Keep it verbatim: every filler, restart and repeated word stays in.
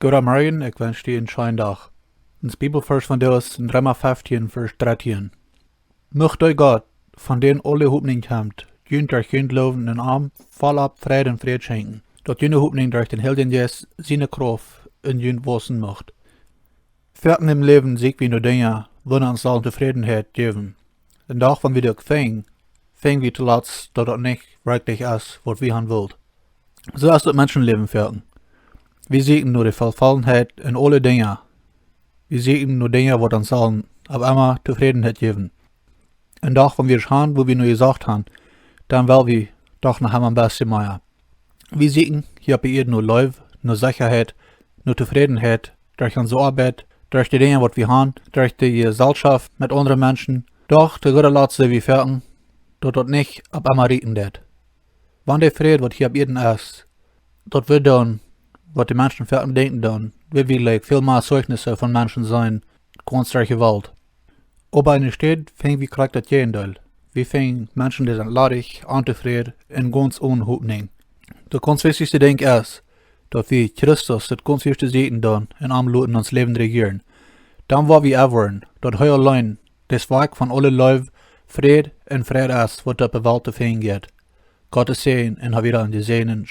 Gooden Morjen, ekj wensch die een scheenen Dach. Ons Bibelvers vondoag es en Reema feftieen, Vers drettieen. Mucht dee Gott, von dän aule Hopninj kjemt, junt derch jun Gloowen aun am voll Freid un Fräd schenkjen, daut june Hopninj derch dän Heiljen Jeist siene Krauft en junt wausen mucht. Foaken em Läwen sieekj wie no Dinja, waut ons sellen Tofrädenheit jäwen. Un doch wan wie daut finjen, finj wie toolatst, daut daut nich werkjlich es, waut wie han wullt. Soo es daut Menschenläwen foaken. Wie sieekjen no de Vollkommenheit en aule Dinja. Wie sieekjen no Dinja, waut ons sellen opp eemol Tofrädenheit jäwen. Un doch wan wie daut han, waut wie no jesocht han, dan well wie doch noch eemol een bät mea. Wie sieekjen hia opp de Ieed no Leew, no Sechaheit, no Tofrädenheit, derch onse Oabeit, derch de Dinja, waut wie han, derch de Jeselschoft met aundre Menschen. Doch to gooda Latst sent wie foaken, daut daut nich opp eemol rieekjen deit. Wan de Fräd, waut hia opp Ieed es, daut wudd doonen, waut de Menschen foaken denkjen doonen, wudd wie, like, väl mea Zeichnis von Menschen seenen, gaunz derch de Welt. Oba enne Städ finj wie krakjt daut Jäajendeel. Wie finjen Menschen, dee sent ladich, ontofräd un gaunz one Hopninj. Daut gaunz wichtichste Dinkj es, daut wie Christus daut gaunz ieeschte sieekjen doonen un am loten ons Läwen rejieren. Dan woa wie erfoaren, daut hee auleen daut Woakj von aule Leew, Fräd un Freid es, waut opp de Welt to finjen jeit. Gott sien Säajen un hab wada een jesäajenden